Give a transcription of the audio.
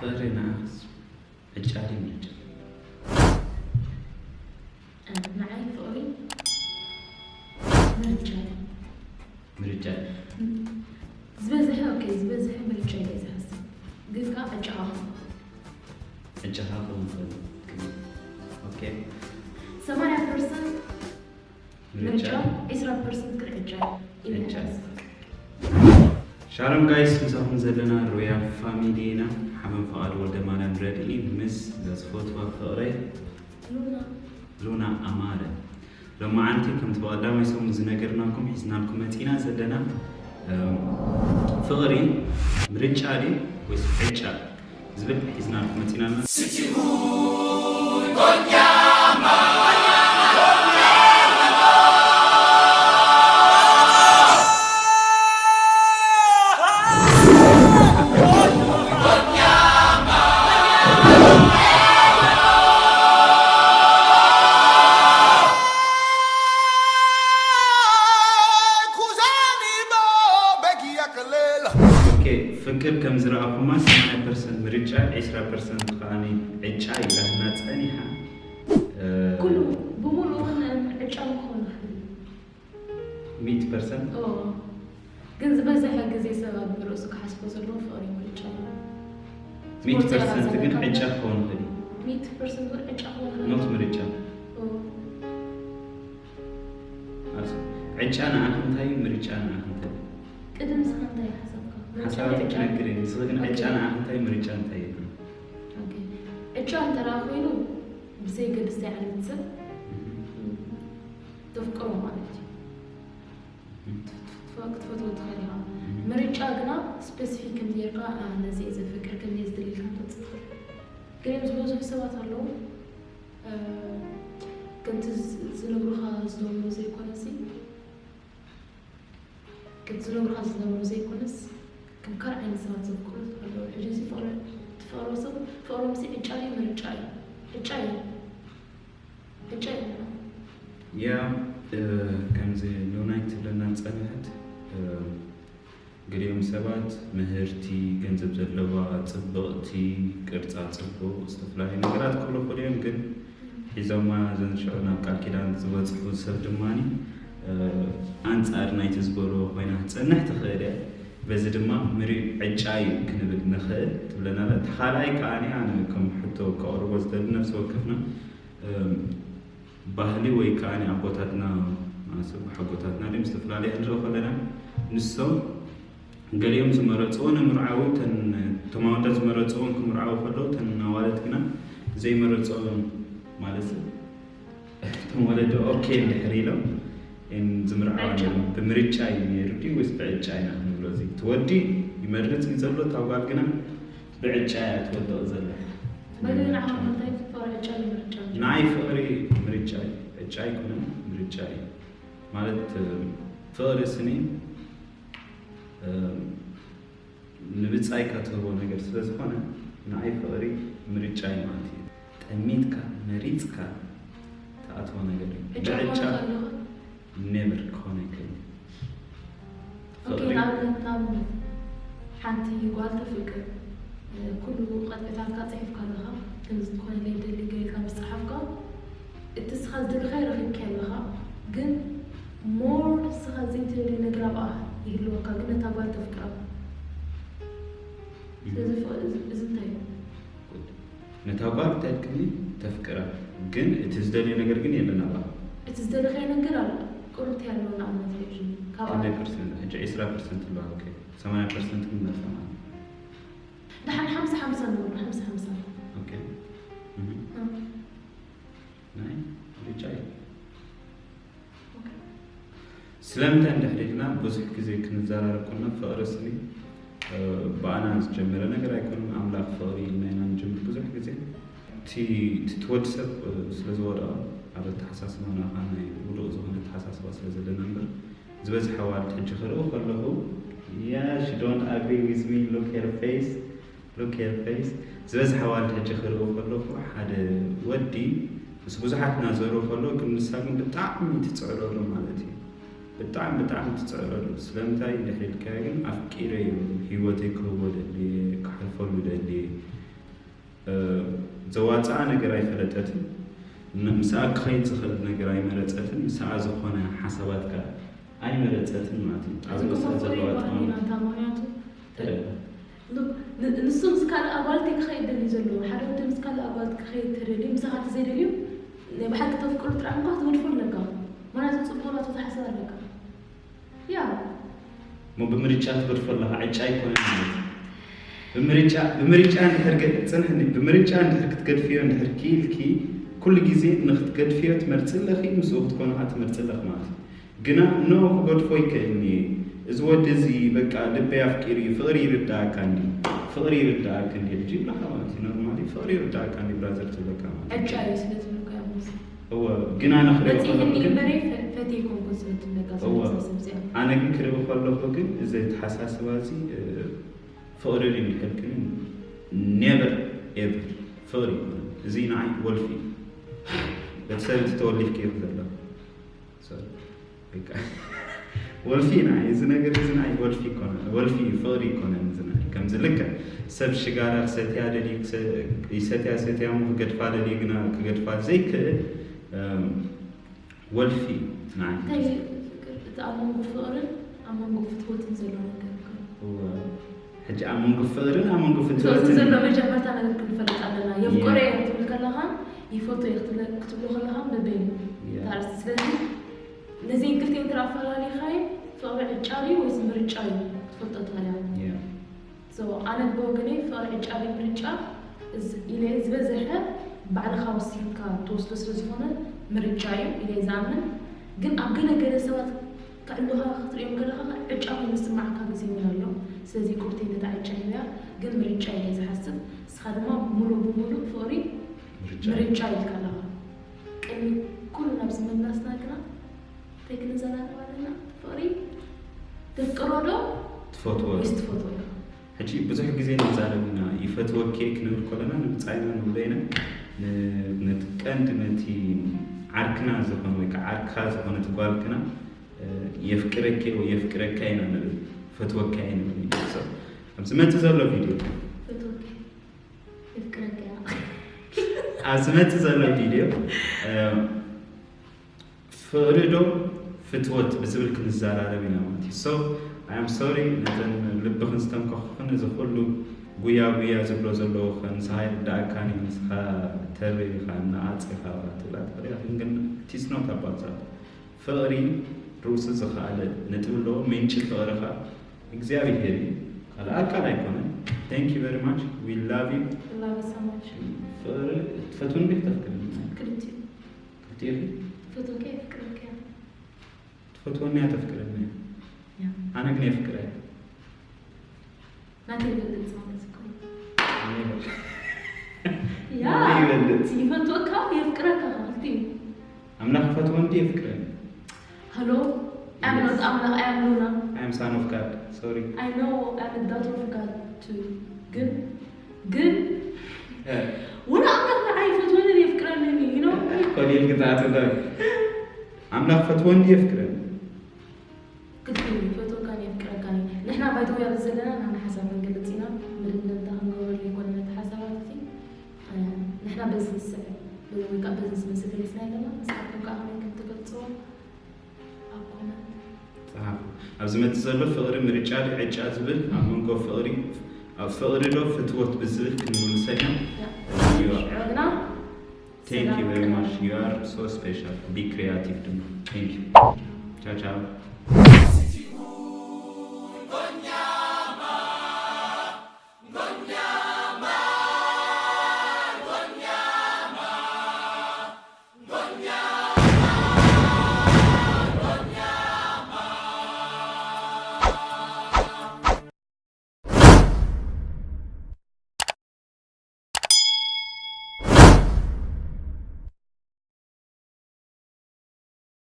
ፍቕሪ ንዓኽስ ዕጫ ድዩ ምርጫ? ንዓይ ፍቕሪ ምርጫ እዩ። ምርጫ እዩ። ዝበዝሐ ኦኬ ዝበዝሐ ምርጫ እዩ ዝሓስብ፣ ግን ከዓ ዕጫኻ ክኸውን ዕጫኻ ክኸውን ይኽእል። ኦኬ። ሰማንያ ፐርሰንት ምርጫ፣ ዒስራ ፐርሰንት ግን ዕጫ እዩ ኢለ ዕጫ። ይሓስብ። ሻሎም ጋይስ፣ ምሳኹም ዘለና ሮያል ፋሚሊ ኢና። ሓበን ፍቓድ ወልደ ማርያም ረድኢ ምስ እዛ ዝፈትዋ ፍቕረይ ሉና ሉና ኣማረ። ሎማዓንቲ ከምቲ ብቐዳማይ ሰሙን ዝነገርናኩም ሒዝናልኩም መፂና ዘለና፣ እም፣ ፍቕሪ ምርጫ ድዩ ወይስ ዕጫ ዝብል ሒዝናልኩም መፂና ኣለና። ኦኬ፣ ፍቅር ከም ዝረኣኹማ ሰማንያ ፐርሰንት ምርጫ፣ ዒስራ ፐርሰንት ከኣ ዕጫ ኢላትና ጸኒሓ። እ፣ ኩሉ ብሙሉኡ እውን ዕጫ ክኾን ይኽእል እዩ። ሚእቲ ፐርሰንት? ኦ፣ ግን ዝበዝሐ ግዜ ሰብ ኣብ ርእሱ ክሓስቦ ዘለዎ ፍቕሪ ምርጫ እዩ። ሚእቲ ስፖርት ፐርሰንት ግን ያዘጋጃል። ዕጫ ክኸውን ይኽእል እዩ። ሚእቲ ፐርሰንት ግን ዕጫ ክኾን ይኽእል ኖት እዩ። ምርጫ። ኦ፣ ኣስ-፣ ዕጫ ንዓኺ እንታይ እዩ? ምርጫ ንዓኺ እንታይ እዩ? ቅድም ንስኻ እንታይ ሓሳብካ? ምርጫ ሓሳባት ዕጫ? ክትነግር እየ። ንስኺ ግን ኦኬ። ዕጫ ንዓኺ እንታይ እዩ? ምርጫ እንታይ እዩ? ኦኬ። ዕጫ እንተ ደኣ ኮይኑ፣ ብዘይ ገድስቲ ዓይነት ሰብ፣ እህ። ተፍቅሮ ማለት እዩ። እህ። ትፈ-፣ ክትፈትዎ ትኽእል ኢኻ። እህ። ምርጫ ግና ስፔሲፊክ ከም ጌርካ፣ "ኣ፣ ነዚ እየ ዘፍቅር፣ ከምዚ እየ ዝደሊ" ኢልካ ክትወጽእ ትኽእል። ገሊኦም ዝበዝሑ ሰባት ኣለዉ፣ እ፣ ከምቲ ዝ-፣ ዝነግሩኻ ዝነበሩ ዘይኮነሲ፣ ከምቲ ዝነግሩኻ ዝነበሩ ዘይኮነስ፣ ከም ካልእ ዓይነት ሰባት ዘፍቅሩ ኣለዉ። ሕጂ እዚ ፍቕሪ፣ ትፈቕሮ ሰብ፣ ፍቕሮምሲ ዕጫ ድዩ ምርጫ እዩ? ዕጫ እዩ። ዕጫ እዩ። ያ፣ እ፣ ከምዚ ሉናይ ትብለና ዝጸንሐት፣ እ፣ ገሊኦም ሰባት ምህርቲ፣ ገንዘብ ዘለዋ፣ ጽብቕቲ፣ ቅርጻ ጽቡቕ፣ ዝተፈላለዩ ነገራት ክብሉ ይኽእሉ እዮም፣ ግን ሒዞማ ዘን ሽዑ ናብ ቃል ኪዳን ዝበጽሑ ሰብ ድማኒ፣ እ፣ ኣንጻር ናይቲ ዝበልዎ ኮይና ክትጸንሕ ትኽእል እያ። በዚ ድማ ምሪ-፣ ዕጫ እዩ ክንብል ንኽእል ትብለና ኣላ። እቲ ካልኣይ ከኣ ኣነ ከም ሕቶ ከቕርቦ ዝደሊ ነፍሲ ወከፍና፣ እም፣ ባህሊ ወይ ከኣ ኣቦታትና፣ ኣሰብ ሓጎታትና ድም ዝተፈላለየ ክንርኢ ከለና፣ ንሶም ገሊኦም ዝመረጽዎ ንምርዓዊ፣ እተን እቶም ኣወዳት ዝመረጽዎን ክምርዓዉ ከለዉ፣ እተን ኣዋልድ ግና ዘይመረጽኦን ማለት እዩ። እቶም ወለዲ ኦኬ እንድሕር ኢሎም፣ እን ዝምርዓዋ ምርጫ። ነይሮም። ብምርጫ እዩ ነይሩ ድዩ ወይስ ብዕጫ ኢና ክንብሎ? እዚ እቲ ወዲ ይመርጽ እዩ ዘሎ፣ እታ ጓል ግና ብዕጫ እያ ትወድቕ ዘላ። በሊ ንዓኻ እንታይ ፍቕሪ ዕጫ እዩ ምርጫ? ንዓይ ፍቕሪ ምርጫ እዩ። ዕጫ ኣይኮነን፣ ምርጫ እዩ። ማለት፣ ፍቕሪ ስኒ፣ እ፣ ንብጻይካ ትህቦ ነገር ስለ ዝኾነ፣ ንዓይ ፍቕሪ ምርጫ እዩ ማለት እዩ። ጠሚትካ፣ መሪጽካ ትኣትዎ ነገር እዩ። ዕጫ ብዕጫ ክኾን ከለኻ? ኔቨር ክኾን ኣይክእልን። ኦኬ፣ ፍቕሪ ንኣብነት፣ ንኣብነት፣ ሓንቲ ጓል ተፍቅር፣ እ፣ ኩሉ ቀጥታትካ ጽሒፍካ ኣለኻ፣ ከምዚ ዝኾነ ለይደሊ ገይርካ ምስ ጸሓፍካ፣ እቲ ንስኻ ዝደለኻዮ ረኺብካዮ ኣለኻ፣ ግን ሞር ንስኻ ዘይትደልዮ ነገር ኣብኣ ይህልወካ፣ ግን ነታ ጓል ተፍቅራ። ስለዚ ፍቕሪ፣ እዚ፣ እዚ እንታይ እዩ? ነታ ጓል እንታይ ኢልክኒ? ተፍቅራ፣ ግን እቲ ዝደልዮ ነገር ግን የለን ኣብኣ። እቲ ዝደለኻዮ ነገር ኣሎ፣ ቁርብቲ ያለው ንኣብነት፣ ሕጂ ካብኣ ክንደይ ፐርሰንት? ሕጂ ዒስራ ፐርሰንት ኣለዋ። ኦኬ፣ ሰማንያ ፐርሰንት ግን መርሳ ማለት እዩ። ደሓን ሓምሳ ሓምሳ ንብሎ፣ ሓምሳ ሓምሳ። ኦኬ። እህ። እም። ናይ ምርጫ እዩ። ስለምንታይ እንድሕር ኢልና ብዙሕ ግዜ ክንዘራረብ ከለና ፍቕሪ ስኒ፣ እ፣ ብኣና ዝጀመረ ነገር ኣይኮነን። ኣምላኽ ፍቕሪ ኢልና ኢና ንጅምር ብዙሕ ግዜ። እቲ፣ እቲ ወዲ ሰብ፣ እ፣ ስለ ዝወደቐ ኣብ ኣተሓሳስባና ኸዓ ናይ ውዱቕ ዝኾነ ኣተሓሳስባ ስለ ዘለና እምበር፣ ዝበዝሐ ኣዋልድ ሕጂ ክርኢ ከለኹ፣ yeah, she don't agree with me, look her face, look her face። ዝበዝሐ ኣዋልድ ሕጂ ክርኢ ከለኹ፣ ሓደ ወዲ ምስ ብዙሓት እናዘሩ ከለዉ፣ ግን ንሳ ግን ብጣዕሚ ትጽዕረሉ ማለት እዩ። ብጣዕሚ፣ ብጣዕሚ ትጽዕረሉ። ስለምንታይ እንድሕር ኢልካዮ ግን፣ ኣፍቂረዮ፣ ህይወተይ ክህቦ ደልየ፣ ክሓልፈሉ ደልየ፣ ዘዋፅኣ ነገር ኣይፈለጠትን። ን- ምስኣ ክኸይድ ዝኽእል ነገር ኣይመረፀትን። ምስኣ ዝኾነ ሓሳባት ከ ኣይመረፀትን ማለት እዩ። ኣብዚ ምስኣ ዘለዋ ኣጠማምታ። ምክንያቱ ንሱ ምስ ካልእ ኣጓልቲ ክኸይድ ደልዩ ዘለዎ ሓደ ወዲ ምስ ካልእ ኣጓልቲ ክኸይድ ተደልዩ ምሳኻ ተዘይደልዩ ናይ ብሓቂ ተፍቅሩ ጥራሕ እንኳ ትገድፎ ኣለካ። ምክንያቱ ፅቡቅ ናቱ ዝሓስብ ኣለካ። ያ እሞ ብምርጫ ትገድፎ ኣለኻ። ዕጫ ኣይኮነን ማለት እዩ። ብምርጫ ብምርጫ እንድሕር ገ- ፅንሕኒ ብምርጫ እንድሕር ክትገድፍዮ እንድሕር ክኢልኪ ኩሉ ግዜ ንክትገድፍዮ ትመርፂ ኣለኺ፣ ምስኡ ክትኮኑ ከዓ ትመርፂ ኣለኺ ማለት እዩ። ግና ኖ ክገድፎ ይክእልኒ እየ፣ እዚ ወዲ እዚ በቃ ልበይ ኣፍቂሩ እዩ፣ ፍቅሪ ይርዳእካ እንዲ ፍቅሪ ይርዳእካ እንዲ ሕጂ ይብላካ ማለት እዩ። ኖርማሊ ፍቅሪ ይርዳእካ እንዲ ብራዘር ትብለካ ማለት እዩ። ዕጫ እዩ ስለ ዝብልካ እያ ሞስ እወ ግን ኣነ ክሪኦ መፂእኒ ከለኹ ግን እምበረይ ፈትየ ኮንኩ ስለ ትብለካ እወ ዘለካ ሰብ እዚኣ ኣነ ግን ክሪኦ ከለኹ ግን እዚ ተሓሳስባ እዚ እ፣ ፍቅሪ ድዩ እንድሕልክኒ ኔቨር ኤቨር ፍቅሪ ይኮነ እዚ ንዓይ ወልፊ እዩ። በቲ ሰብ እቲ ተወሊፍኪ እዩ ዘሎ ሶሪ፣ በቃ። ወልፊ ናይ እዚ ነገር እዚ ናይ ወልፊ ይኮነ ወልፊ እዩ፣ ፍቅሪ ይኮነ እዚ ናይ ከምዚ ልክዕ ሰብ ሽጋራ ክሰትያ ደልዩ ክሰ- ይሰትያ ሰትያ እሞ ክገድፋ ደልዩ ግና ክገድፋ ዘይክእል እም፣ ወልፊ እዩ ናይ እንታይ ፍቅር እቲ ኣብ መንጎ ፍቅርን ኣብ መንጎ ፍትወትን ዘሎ ነገር እኮ እወ። ሕጂ ኣብ መንጎ ፍቅርን ኣብ መንጎ ፍትወትን ፍትወትን ዘሎ መጀመርታ ነገር ክንፈልጥ ኣለና። የፍቅሮ እየ ክትብል ከለኻን ይፈቱ እየ ክትብለ- ክትብሎ ከለኻን በበይኑ Yeah. ታርስ ስለዚ ነዚን ክልቲን ትራ ኣፈላሊኻዮ ፍቅሪ ዕጫ ድዩ ወይስ ምርጫ እዩ ክትፈልጦ ትኽእል እያ። Yeah. So ኣነ ብወገነይ ፍቅሪ ዕጫ ድዩ ምርጫ እዚ ኢለ ዝበዝሐ ባዕልኻ ወሲንካ ትወስዶ ስለ ዝኾነ ምርጫ እዩ ኢለ ዝኣምን። ግን ኣብ ገለ ገለ ሰባት ከዕልሉኻ ክትሪኦም ከለኻ ዕጫ ኮይኑ ዝስማዓካ ግዜ እውን ኣሎ። ስለዚ ቁርተይ ነታ ዕጫ ሂበያ ግን ምርጫ ኢለ ዝሓስብ። ንስኻ ድማ ሙሉእ ብሙሉእ ፍቅሪ ምርጫ ምርጫ ኢልካ ኣለኻ። ቅድሚ ኩሉ ናብዚ ምምላስና ግና እንታይ ክንዘራረብ ኣለና? ፍቅሪ ተፍቅሮ ዶ ትፈትዎ ወይስ ትፈትዎ ኢኻ? ሕጂ ብዙሕ ግዜ ንዛረብ ኢና። ይፈትወኪ ክንብል ከለና ንብጻይና ንብሎ ኢና። ን- ነቲ ቀንዲ ነቲ ዓርክና ዝኾነ ወይ ከዓ ዓርክኻ ዝኾነት ጓል ግና እ፣ የፍቅረኪ ወይ የፍቅረካ ኢና ንብል፣ ፈትወካ ኢና ንብል። So፣ ኣብዚ መጽእ ዘሎ ቪድዮ ፈትወኪ የፍቅረኪ እያ። ኣብዚ መጽእ ዘሎ ቪድዮ እ፣ ፍቅሪ ዶ ፍትወት ብዝብል ክንዘራረብ ኢና ማለት እዩ። So I am sorry ነተን ልብኽን ዝተንከኹኽን እዚ ኩሉ ጉያ ጉያ ዝብሎ ዘለዉ ከ ንስኻ ይርዳእካን እዩ፣ ንስኻ ተሪ ኢኻ እና ኣጽ ኢኻ ትብላ ትኽእል ኢኻ፣ ግን it's not about that። ፍቅሪ ርእሱ ዝኸኣለ ነጥቢ ኣለዎ። ምንጪ ፍቅርኻ እግዚኣብሄር እዩ፣ ካልእ ኣካል ኣይኮነን። Thank you very much, we love you። Love you so much። ፍቅሪ ትፈትውኒ ዲኺ ተፍቅርኒ? ክልቲኡ ክልቲኡ ኢኺ? ትፈትወካ የፍቅረካ እያ። ትፈትወኒ እያ ተፍቅረኒ እያ። ያ። ኣነ ግን የፍቅረ እየ። ናተይ ይበልጽ ማለት እኮ እዩ። ኣነ ይበልጽ። ያ ናተይ ይበልጽ። ይፈትወካ የፍቅረካ ክልቲኡ እዩ። ኣምላኽ ይፈትወኒ ድዩ የፍቅረኒ? Hello I'm not ኣምላኽ I am Luna። I am son of God, sorry። I know I'm a daughter of God too። ግን ግን እ፣ ወላ ኣምላኽ ንዓይ ይፈትወንን የፍቅረንን እዩ you know። ኮሊል ግዛት ዶ ኣምላኽ ፈትወኒ ድዩ የፍቅረኒ? ክልቲኡ ይፈትወካን የፍቅረካን እዩ። ንሕና by the way ኣብዚ ዘለና ናና ሓሳብ ክንገልጽ ኢና። መደምደምታ ክንገብረሉ ኣይኮነን ነቲ ሓሳባት እቲ እ፣ ንሕና በዚ ዝስዕብ ወይ ከዓ በዚ ዝመስል ገሊጽና ኣለና። ንስኻትኩም ከዓ ከመይ ከም ትገልጽዎ ኣብ ኮመንት ጸሓፉ። ኣብ ዝመጽእ ዘሎ ፍቕሪ ምርጫ ድዩ ዕጫ ዝብል ኣብ መንጎ ፍቕሪ ኣብ ፍቕሪ ዶ ፍትወት ብዝብል ክንምልሰ ኢና። ሽዑ ግና Thank you very much, you are so special, be creative ድማ። Thank you. Ciao ciao.